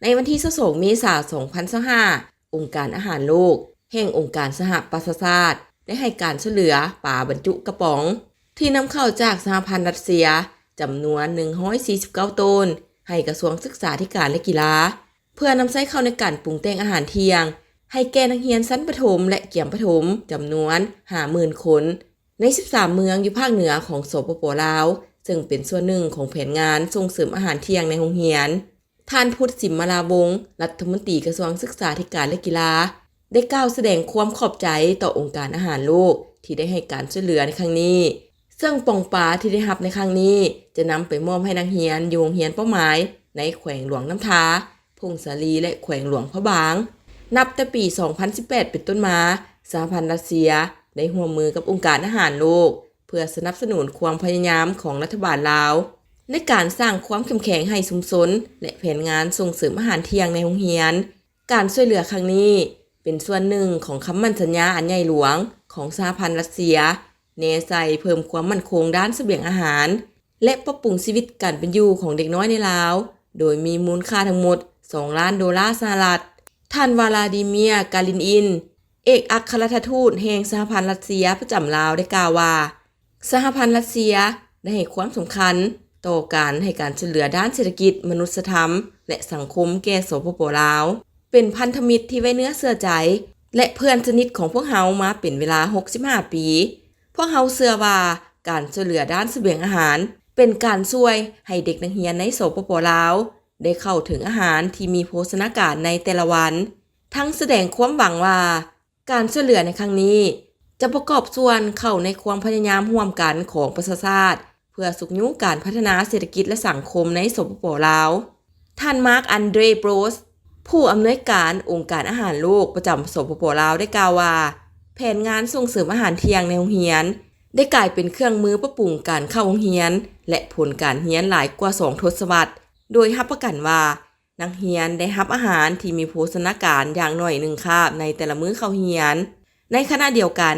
ໃນວັນທີຊາວສອງ ເມສາ ສອງພັນຊາວຫ້າ ອົງການອາຫານໂລກ ແຫ່ງອົງການສະຫະປະຊາຊາດ ໄດ້ໃຫ້ການຊ່ວຍເຫຼືອປາບັນຈຸກະປ໋ອງ ທີ່ນຳເຂົ້າຈາກສະຫະພັນລັດເຊຍ ຈຳນວນໜຶ່ງຮ້ອຍສີ່ສິບເກົ້າໂຕນ ໃຫ້ກະຊວງສຶກສາທິການ ແລະ ກິລາ ເພື່ອນຳໃຊ້ເຂົ້າໃນການປຸງແຕ່ງອາຫານທ່ຽງ ໃຫ້ແກ່ນັກຮຽນຊັ້ນປະຖົມ ແລະ ກຽມປະຖົມ ຈຳນວນຫ້າໝື່ນຄົນ ໃນສິບສາມເມືອງຢູ່ພາກເໜືອຂອງ ສປປ ລາວ, ເຊິ່ງເປັນສ່ວນໜຶ່ງຂອງແຜນງານສົ່ງເສີມອາຫານທ່ຽງໃນໂຮງຮຽນ. ທ່ານ ພຸດ ສິມມະລາວົງ ລັດຖະມົນຕີກະຊວງສຶກສາທິການ ແລະ ກິລາ ໄດ້ກ່າວສະແດງຄວາມຂອບໃຈຕໍ່ອົງການອາຫານໂລກທີ່ໄດ້ໃຫ້ການຊ່ວຍເຫຼືອໃນຄັ້ງນີ້, ເຊິ່ງປ່ອງປາທີ່ໄດ້ຮັບໃນຄັ້ງນີ້ ຈະນຳໄປມອບໃຫ້ນັກຮຽນຢູ່ໂຮງຮຽນເປົ້າໝາຍໃນແຂວງຫຼວງນ້ຳທາ, ຜົ້ງສາລີ ແລະ ແຂວງຫຼວງພະບາງ. ນັບແຕ່ປີສອງພັນສິບແປດເປັນຕົ້ນມາ, ສະຫະພັນລັດເຊຍໄດ້ຮ່ວມມືກັບອົງການອາຫານໂລກ ເພື່ອສະໜັບສະໜູນຄວາມພະຍາຍາມຂອງລັດຖະບານລາວ ໃນການສ້າງຄວາມເຂັ້ມແຂງໃຫ້ຊຸມຊົນ ແລະ ແຜນງານສົ່ງເສີມອາຫານທ່ຽງໃນໂຮງຮຽນ. ການຊ່ວຍເຫຼືອຄັ້ງນີ້ເປັນສ່ວນໜຶ່ງຂອງຄຳໝັ້ນສັນຍາອັນໃຫຍ່ຫຼວງຂອງສະຫະພັນລັດເຊຍ ແນໃສ່ເພີ່ມຄວາມໝັ້ນຄົງດ້ານສະບຽງອາຫານ ແລະ ປັບປຸງຊີວິດການເປັນຢູ່ຂອງເດັກນ້ອຍໃນລາວ, ໂດຍມີມູນຄ່າທັງໝົດສອງລ້ານໂດລາສະຫະລັດ. ທ່ານ ວາລາດີເມຍ ກາລິນອິນ ເອກອັກຄະລັດຖະທູດແຫ່ງສະຫະພັນລັດເຊຍປະຈຳລາວ ໄດ້ກ່າວວ່າ ສະຫະພັນລັດເຊຍໄດ້ໃຫ້ຄວາມສຳຄັນຕໍ່ການໃຫ້ການຊ່ວຍເຫຼືອດ້ານເສດຖະກິດ, ມະນຸດສະທຳ ແລະ ສັງຄົມແກ່ ສປປ ລາວ ເປັນພັນທະມິດທີ່ໄວ້ເນື້ອເຊື່ອໃຈ ແລະ ເພື່ອນສະໜິດຂອງພວກເຮົາມາເປັນເວລາຫົກສິບຫ້າປີ. ພວກເຮົາເຊື່ອວ່າການຊ່ວຍເຫຼືອດ້ານສະບຽງອາຫານ ເປັນການຊ່ວຍໃຫ້ເດັກນັກຮຽນໃນ ສປປ ລາວ ໄດ້ເຂົ້າເຖິງອາຫານທີ່ມີໂພຊະນາການໃນແຕ່ລະວັນ, ທັງສະແດງຄວາມຫວັງວ່າ ການຊ່ວຍເຫຼືອໃນຄັ້ງນີ້ ຈະປະກອບສ່ວນເຂົ້າໃນຄວາມພະຍາຍາມຮ່ວມກັນຂອງປະຊາຊາດ ເພື່ອຊຸກຍູ້ການພັດທະນາເສດຖະກິດ ແລະ ສັງຄົມໃນ ສປປ ລາວ. ທ່ານ ມາກ ອັນເດຣ ໂບຣສ ຜູ້ອຳນວຍການອົງການອາຫານໂລກປະຈຳ ສປປ ລາວ ໄດ້ກ່າວວ່າ ແຜນງານສົ່ງເສີມອາຫານທ່ຽງໃນໂຮງຮຽນ ໄດ້ກາຍເປັນເຄື່ອງມືປັບປຸງການເຂົ້າໂຮງຮຽນ ແລະ ຜົນການຮຽນຫຼາຍກວ່າສອງທົດສະວັດ, ໂດຍຮັບປະກັນວ່າ ນັກຮຽນໄດ້ຮັບອາຫານທີ່ມີໂພຊະນາການຢ່າງໜ້ອຍໜຶ່ງຄາບໃນແຕ່ລະມື້ເຂົ້າຮຽນ. ໃນຂະນະດຽວກັນ,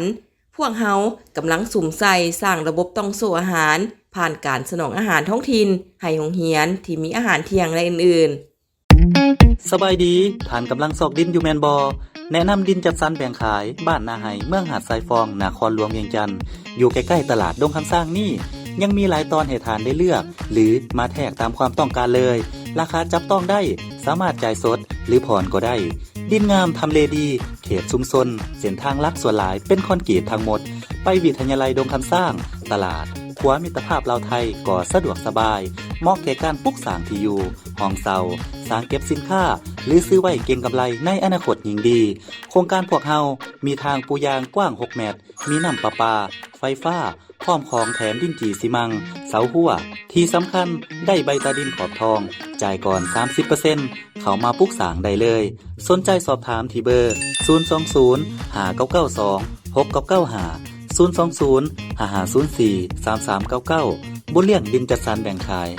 ພວກເຮົາກຳລັງສຸມໃສ່ສ້າງລະບົບຕ່ອງໂສ້ອາຫານ ຜ່ານການສະໜອງອາຫານທ້ອງຖິ່ນໃຫ້ໂຮງຮຽນທີ່ມີອາຫານທ່ຽງ ແລະ ອື່ນໆ. ສະບາຍດີ, ທ່ານກຳລັງຊອກດິນຢູ່ແມ່ນບໍ່? ແນະນຳດິນຈັດສັນແບ່ງຂາຍ ບ້ານນາໄຮ່ ເມືອງຫາດຊາຍຟອງ ນະຄອນຫຼວງວຽງຈັນ. ຢູ່ໃກ້ໆຕະຫຼາດດົງຄຳຊ້າງນີ້ ຍັງມີຫຼາຍຕອນໃຫ້ທ່ານໄດ້ເລືອກ ຫຼື ມາແທກຕາມຄວາມຕ້ອງການເລີຍ. ລາຄາຈັບຕ້ອງໄດ້, ສາມາດຈ່າຍສົດ ຫຼື ຜ່ອນກໍໄດ້. ດິນງາມ, ທຳເລດີ, ເຂດຊຸມຊົນ, ເສັ້ນທາງຫຼັກສ່ວນຫຼາຍເປັນຄອນກຣີດທັງໝົດ. ໄປວິທະຍາໄລດົງຄຳຊ້າງ, ຕະຫຼາດ, ຂົວມິດຕະພາບລາວໄທກໍສະດວກສະບາຍ, ເໝາະແກ່ການປຸກສ້າງທີ່ຢູ່, ຫ້ອງເຊົ່າ, ສາງເກັບສິນຄ້າ ຫຼື ຊື້ໄວ້ເກັງກຳໄລໃນອະນາຄົດຍິ່ງດີ. ໂຄງການພວກເຮົາມີທາງປູຢາງກວ້າງຫົກແມັດ, ມີນ້ຳປະປາ, ໄຟຟ້າ, ພ້ອມຂອງແຖມດິນຈີ່ຊີມັງ, ເສົາຮົ້ວ. ທີ່ສຳຄັນ, ໄດ້ໃບຕາດິນຂອບທອງ, ຈ່າຍກ່ອນສາມສິບເປີເຊັນ, ເຂົ້າມາປຸກສ້າງໄດ້ເລີຍ. ສົນໃຈສອບຖາມທີ່ເບີ ສູນສອງສູນ ຫ້າເກົ້າເກົ້າສອງ ຫົກເກົ້າເກົ້າຫ້າ, ສູນສອງສູນ ຫ້າຫ້າສູນສີ່ ສາມສາມເກົ້າເກົ້າ. ບຸນລ້ຽງດິນຈັດສັນແບ່ງຂາຍ.